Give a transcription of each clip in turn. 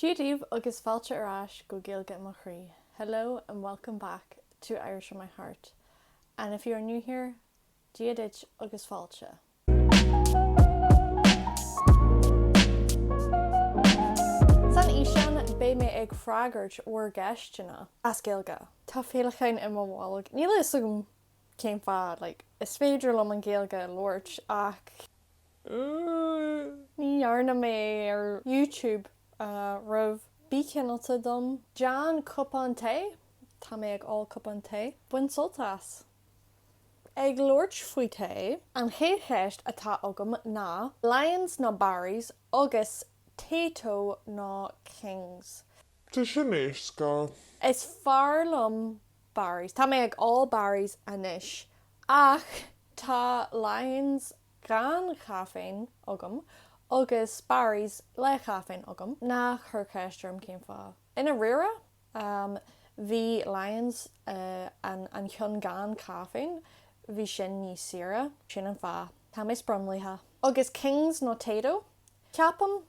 Dia daoibh agus fáilte ar ais go Gaeilge i mo chroí. Hello and welcome back to Irish in my heart and if you are new here, Dia duit agus fáilte. San fhíseán beidh mé ag freagairt bhur gceisteanna as Gaeilge. Tá féileacáin i mo bholg. Níl a fhios agam cén fáth, like, is féidir liom an Ghaeilge a labhairt ach. Ní dhearna mé ar YouTube roimh. Bí cineálta dom. Déan cupán tae. Tá mé ag ól cupán tae. Bain sult as. Ag labhairt faoi tae, an chéad cheist atá agam ná Lyons nó Barry's agus Tayto nó Kings? Tá sin éasca. Is fearr liom Barry's. Tá mé ag ól Barry's anois ach tá Lyons gan chaiféin agam agus Barry's le caiféin agam. Ná cuir ceist orm cén fáth. I ndáiríre, bhí Lyons, an ceann gan caiféin, bhí sin níos saoire. Sin an fáth. Tá mé sprionlaithe. Agus Kings nó Tayto? Ceapaim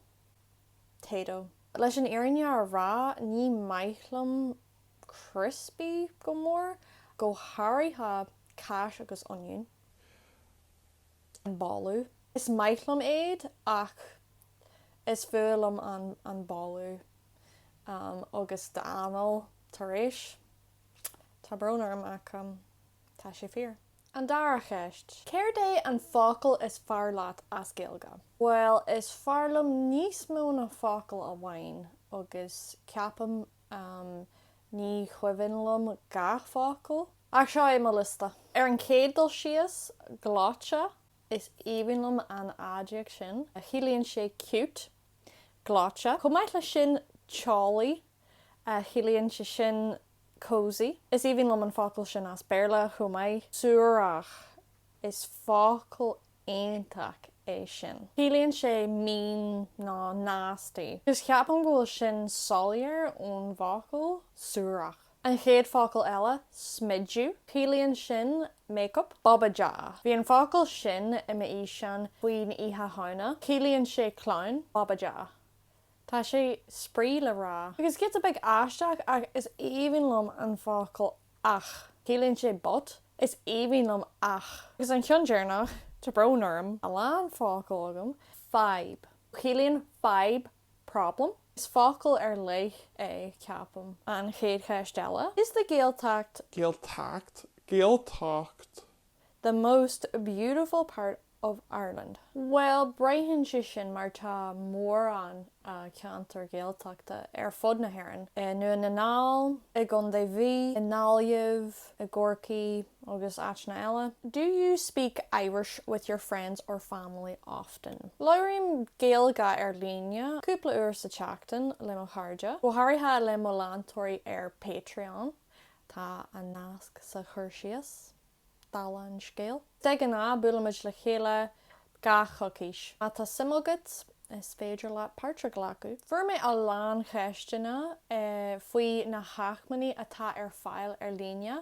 Tayto. Leis an fhírinne a rá, ní maith liom criospaí go mór, go háirithe cáis agus oinniún. An boladh. Is maith liom iad ach is fuath liom an boladh agus d'anáil tar éis. Tá brón orm ach tá sé fíor. An dara cheist. Céard é an focal is fearr leat as Gaeilge? Bhuel, is fearr liom níos mó ná focal amháin agus ceapaim ní cuimhin liom gach focal. Ach seo é mo liosta. Ar an chéad dul síos, gleoite, is aoibhinn liom an aidiacht sin. Ciallaíonn sé cute, gleoite. Chomh maith leis sin, teolaí, ciallaíonn sé sin cozy. Is aoibhinn liom an focal sin as Béarla chomh maith. Suarach, is focal iontach é sin. Ciallaíonn sé mean nó nasty. Agus ceapaim go bhfuil sin soiléir ón bhfocal suarach. An chéad focal eile, smideadh. Ciallaíonn sin makeup. Bobadá. Bhí an focal sin i m'fhíseán faoin Oíche Shamhna. Ciallaíonn sé clown. Bobadá. Tá sé spraoi le rá. Agus giota beag aisteach ach is aoibhinn liom an focal ach. Ciallaíonn sé but. Is aoibhinn liom ach. Agus an ceann deireanach, tá brón orm, a lán focal agam, fadhb. Ciallaíonn fadhb problem. Is focal ar leith é, ceapaim. An chéad cheist eile. Is the Gaeltacht. Gaeltacht? Gaeltacht? The most beautiful part of Ireland? Bhuel, braitheann sé sin mar tá mórán ceantar Gaeltachta ar fud na hÉireann, i nDún na nGall, i gContae Mhí, i nGaillimh, i gCorcaigh agus áiteanna eile. Do you speak Irish with your friends or family often? Labhraím Gaeilge ar líne cúpla uair sa tseachtain le mo chairde, go háirithe le mo leantóirí ar Patreon, tá an nasc sa chur síos. Dála an scéil. De ghnáth, buailimid le chéile gach coicís. Má tá suim agat, is féidir leat páirt a ghlacadh. Fuair mé a lán cheisteanna faoi na hacmhainní atá ar fáil ar líne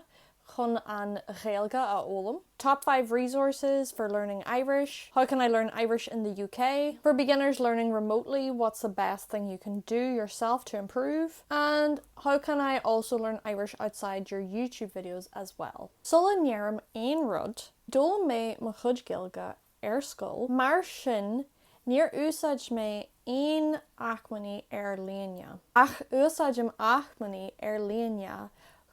chun an Ghaeilge a fhoghlaim. Top 5 resources for learning Irish, How can I learn Irish in the UK? For beginners learning remotely, what's the best thing you can do yourself to improve? And how can I also learn Irish outside your YouTube videos as well? Sula ndeirim aon rud, d'fhoghlaim mé mo chuid Gaeilge ar scoil, mar sin níor úsáid mé aon acmhainní ar líne. Ach úsáidim acmhainní ar líne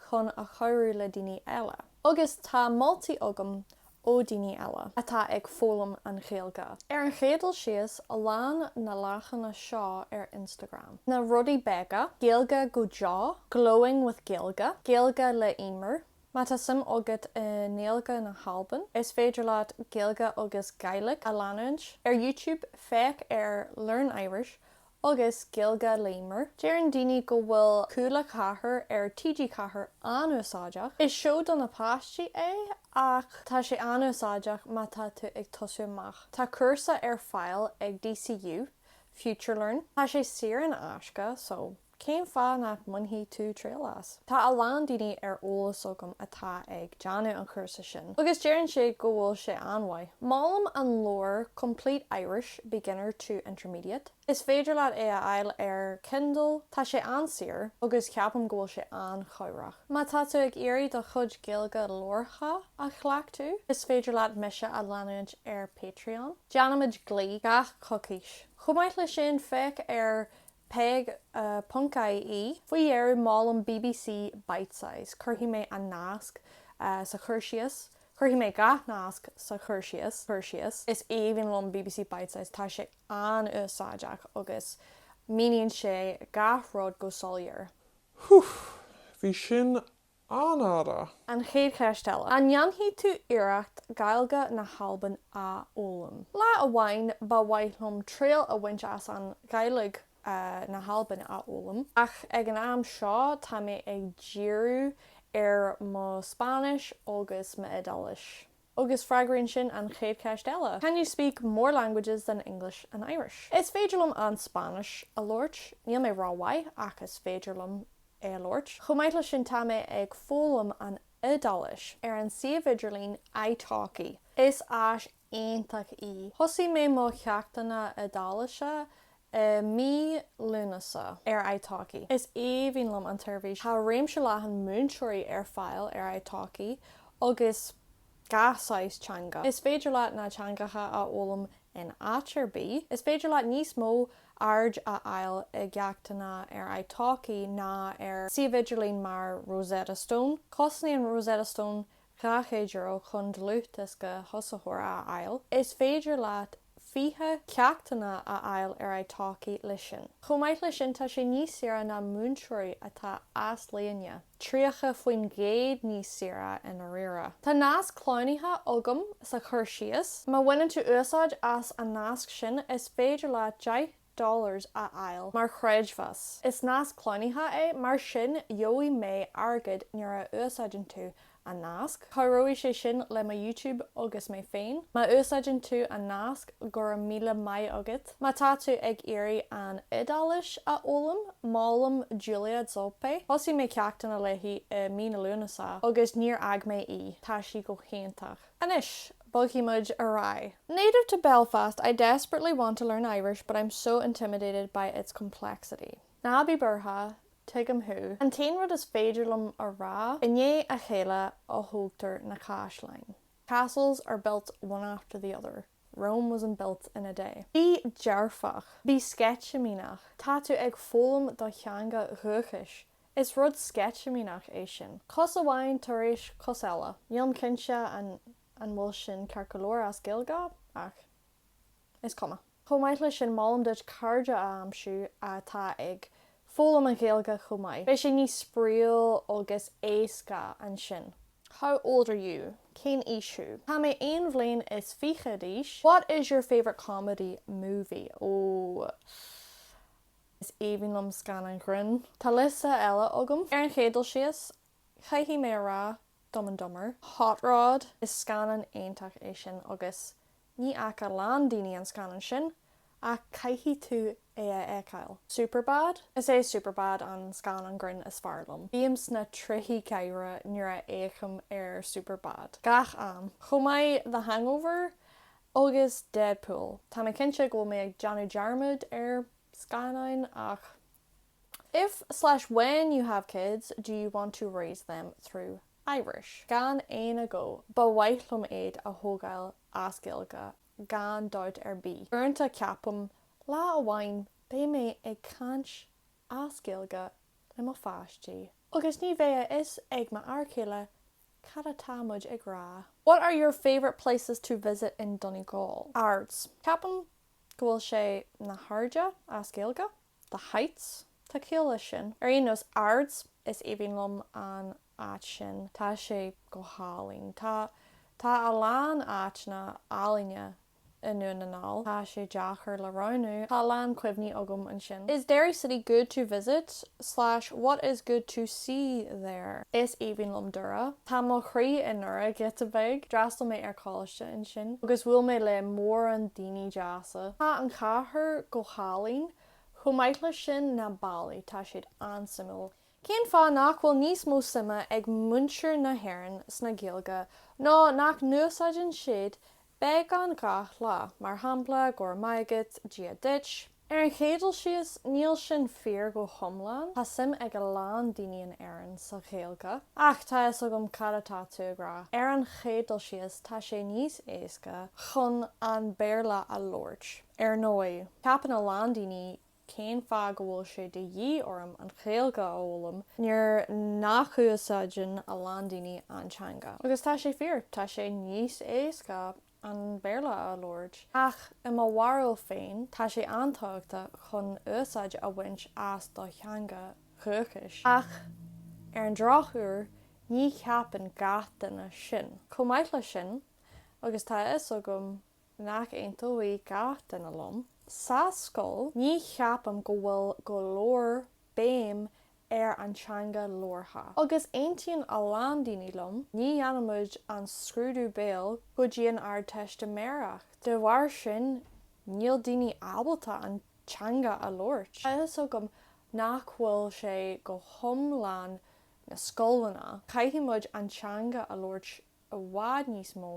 chun a chabhrú le daoine eile. Agus tá moltaí agam ó daoine eile atá ag foghlaim an Ghaeilge. Ar an chéad dul síos, lean na leathanaigh seo ar Instagram. Na Rudaí Beaga, Gaeilge go Deo, Glowing with Gaeilge, Gaeilge le Emer. Má tá suim agat i nGaeilge na hAlban, is féidir leat Gaeilge agus Gàidhlig a leanúint. Ar YouTube, féach ar Learn Irish agus Gaeilge le Emer. Deireann daoine go bhfuil Cúla 4 ar TG4 an-úsáideach. Is seó do na páistí é ach tá sé an-úsáideach má tá tú ag tosú amach. Tá cúrsa ar fáil ag DCU, FutureLearn. Tá sé saor in aisce so. Cén fáth nach mbainfidh tú triail as? Tá a lán daoine ar eolas agam atá ag déanamh an chúrsa sin agus deireann siad go bhfuil sé an-mhaith. Molaim an leabhar Complete Irish, Beginner to Intermediate. Is féidir leat é a fháil ar Kindle, tá sé an-saor agus ceapaim go bhfuil sé an-chabhrach. Má tá tú ag iarraidh do chuid Gaeilge labhartha a chleachtadh, is féidir leat mise a leanúint ar Patreon. Déanaimid glao gach coicís. Chomh maith leis sin, féach ar Peig ponc ie. Faoi dheireadh, molaim bbc Bitesize. Cuirfidh mé an nasc sa chur síos. Cuirfidh mé gach nasc sa chur síos. Cur síos. Is aoibhinn liom bbc Bitesize. Tá sé an-úsáideach agus míníonn sé gach rud go soiléir. Húff! Bhí sin an-fhada. An chéad cheist eile. An ndéanfaidh tú iarracht Gaeilge na hAlban a fhoghlaim? Lá amháin ba mhaith liom triail a bhaint as an Ghaeilge na hAlban a fhoghlaim, ach ag an am seo tá mé ag díriú ar mo Spáinnis agus m'Iodáilis. Agus freagraíonn sin an chéad cheist eile. Can you speak more languages than English and Irish? Is féidir liom an Spáinnis a labhairt, níl mé rómhaith ach is féidir liom é a labhairt. Chomh maith leis sin tá mé ag foghlaim an Iodáilis ar an suíomh idirlín iTalki. Is áis iontach í. Thosaigh mé mo cheachtanna Iodáilise i mí Lúnasa ar iTalki. Is aoibhinn liom an tseirbhís. Tá réimse leathan múinteoirí ar fáil ar iTalki agus gach saghas teanga. Is féidir leat na teangacha a fhoghlaim in áit ar bith. Is féidir leat níos mó aird a fháil i gceachtanna ar iTalki ná ar suíomh idirlín mar Rosetta Stone. Cosnaíonn Rosetta Stone €200 chun dlúthdhiosca thosaitheora a fháil. Is féidir leat 20 ceachtanna a fháil ar iTalki leis sin. Chomh maith leis sin tá sé níos saoire ná múinteoirí atá as líne, 30% níos saoire i ndáiríre. Tá nasc cleamhnaithe agam sa chur síos. Má bhaineann tú úsáid as an nasc sin is féidir leat 10 dollars a fháil mar chreidmheas. Is nasc cleamhnaithe é, mar sin gheobhaidh mé airgead nuair a úsáideann tú an nasc. Cabhróidh sé sin le mo YouTube agus mé féin. Má úsáideann tú an nasc, go raibh míle maith agat. Má tá tú ag iarraidh an Iodáilis a fhoghlaim, molaim Giulia Zoppi. Thosaigh mé ceachtanna léi i mí na Lúnasa agus níor fhág mé í. Tá sí go hiontach. Anois, bogfaidh muid ar aghaidh. Native to Belfast, I desperately want to learn Irish but I'm so intimidated by its complexity. Ná bí buartha, tuigim thú. An t-aon rud is féidir liom a rá, i ndiaidh a chéile a thógtar na caisleáin. Castles are built one after the other. Rome wasn't built in a day. Bí dearfach. Bí sceitimíneach. Tá tú ag foghlaim do theanga dhúchais. Is rud sceitimíneach é sin. Cos amháin tar éis cos eile. Nílim cinnte an an bhfuil sin ceart go leor as Gaeilge, ach is cuma. Chomh maith leis sin, molaim duit cairde a aimsiú atá ag foghlaim an Ghaeilge chomh maith. Beidh sé níos spraíúil agus éasca ansin. How old are you? Cén aois thú? Tá mé aon bhliain is fiche d'aois. What is your favourite comedy movie? Ó. Is aoibhinn liom scannáin ghrinn. Tá liosta eile agam. Ar an chéad dul síos, caithfidh mé a rá, Dumb and Dumber. Hot Rod. Is scannán iontach é sin agus ní fhaca a lán daoine an scannán sin ach caithfidh tú é a fheiceáil. Superbad. Is é Superbad an scannán grinn is fearr liom. Bím sna trithí gáire nuair a fhéachaim ar Superbad. Gach am. Chomh maith The Hangover agus Deadpool. Tá mé cinnte go bhfuil mé ag déanamh dearmad ar scannáin ach. If slash when you have kids, do you want to raise them through Irish? Gan aon agó, ba mhaith liom iad a thógáil as Gaeilge, gan dabht ar bith. Uaireanta ceapaim, lá amháin beidh mé ag caint as Gaeilge le mo pháistí. Agus ní bheidh a fhios ag m'fhear céile cad atá muid ag rá. What are your favourite places to visit in Donegal? Ards. Ceapaim go bhfuil sé na hAirde as Gaeilge. The Heights? Tá ciall leis sin. Ar aon nós, Ards, is aoibhinn liom an áit sin. Tá sé go hálainn. Tá tá a lán áiteanna álainne i nDún na nGall. Tá sé deacair le roghnú. Tá a lán cuimhní agam ansin. Is Derry City good to visit slash what is good to see there? Is aoibhinn liom Doire. Tá mo chroí i nDoire, giota beag. D'fhreastail mé ar choláiste ansin agus bhuail mé le mórán daoine deasa. Tá an chathair go hálainn. Chomh maith leis sin, na ballaí, tá siad an-suimiúil. Cén fáth nach bhfuil níos mó suime ag muintir na hÉireann sna Gaeilge nó nach n-úsáideann siad beagán gach lá, mar shampla, go raibh maith agat, Dia duit. Ar an chéad dul síos, níl sin fíor go hiomlán, tá suim ag a lán daoine in Éirinn sa Ghaeilge, ach tá fhios agam cad atá tú ag rá. Ar an chéad dul síos, tá sé níos éasca chun an Béarla a labhairt. Ar ndóigh, ceapann a lán daoine cén fáth go bhfuil sé de dhíth orm an Ghaeilge a fhoghlaim nuair nach úsáideann a lán daoine an teanga. Agus tá sé fíor, tá sé níos éasca an Béarla a labhairt. Ach i mo bharúil féin, tá sé an-tábhachtach chun úsáid a bhaint as do theanga dhúchais. Ach ar an drochuair, ní cheapann gach duine sin. Chomh maith leis sin, agus tá a fhios agam nach aontóidh gach duine liom, sa scoil, ní cheapaim go bhfuil go leor béim ar an teanga labhartha. Agus aontaíonn a lán daoine liom, ní dhéanaimid an scrúdú béil go dtí an Ardteistiméireacht. De bharr sin, níl daoine ábalta an teanga a labhairt. Tá a fhios agam nach bhfuil sé go hiomlán na scoileanna, caithfidh muid an teanga a labhairt i bhfad níos mó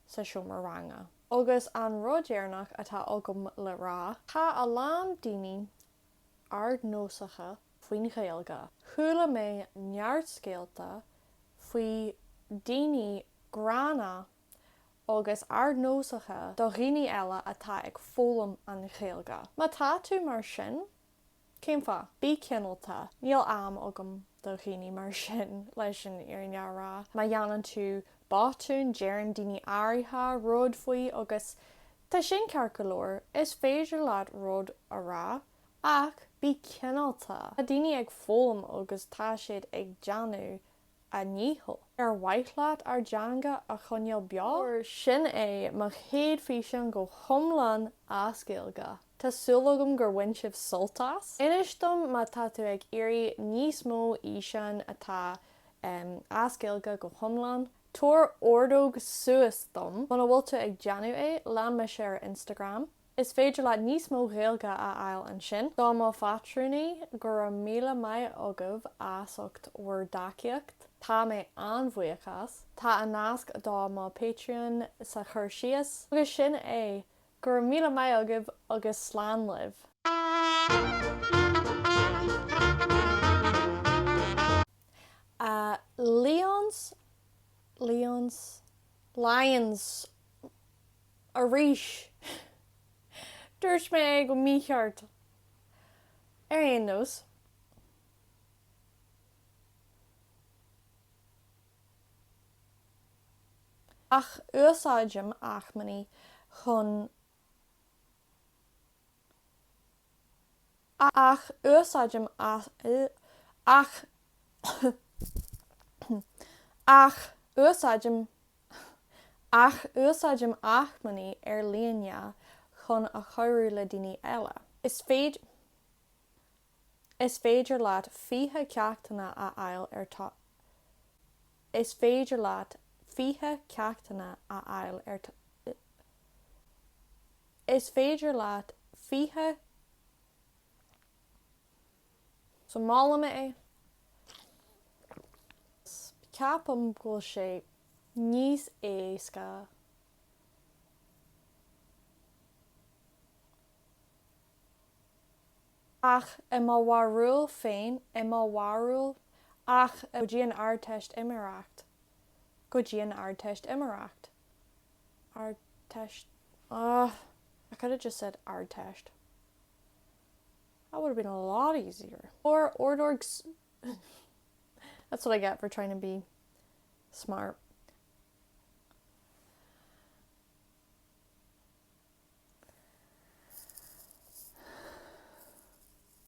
sa seomra ranga. Agus an rud deireanach atá agam le rá, tá a lán daoine ardnósacha faoin Ghaeilge. Chuala mé neart scéalta faoi daoine gránna agus ardnósacha do dhaoine eile atá ag foghlaim an Ghaeilge. Má tá tú mar sin, Cén fáth? Bí cineálta. Níl am agam do dhaoine mar sin, leis an fhírinne a rá. Má dhéanann tú botún, deireann daoine áirithe rud faoi agus tá sin ceart go leor, is féidir leat rud a rá, ach bí cineálta. Tá daoine ag foghlaim agus tá siad ag déanamh a ndícheall. Ar mhaith leat ár dteanga a choinneáil beo? Sin é mo chéad físeán go hiomlán as Gaeilge. Tá súil agam gur bhain sibh sult as. Inis dom má tá tú ag iarraidh níos mó fhíseáin atá as Gaeilge go hiomlán. Tabhair ordóg suas dom muna bhfuil tú ag déanamh é, lean mise ar Instagram. Is féidir leat níos mó Ghaeilge a fháil ansin. Do mo phátrúnaí, go raibh míle maith agaibh as ucht bhur dtacaíocht. Tá mé an-bhuíoch as. Tá an nasc do mo Patreon sa chur síos. Agus sin é! Go raibh míle maith agaibh agus slán libh. Lions Lions Lions Arís! Dúirt mé é go mícheart. Ar aon nós. Ach úsáidim acmhainní chun. Ach úsáidim ach Ach úsáidim Ach úsáidim acmhainní ar líne chun a chabhrú le daoine eile. Is féidir Is féidir leat 20 ceachtanna a fháil ar Is féidir leat 20 ceachtanna a fháil ar Is féidir leat 20 So molaim é. Ceapaim go bhfuil sé níos éasca. Ach i mo bharúil féin, i mo bharúil, ach i go dtí an Ardteistiméireacht, go dtí an Ardteistiméireacht, Ardteist, ah, I could have just said Ardteist. That would have been a lot easier. Or ordóg That's what I get for trying to be smart.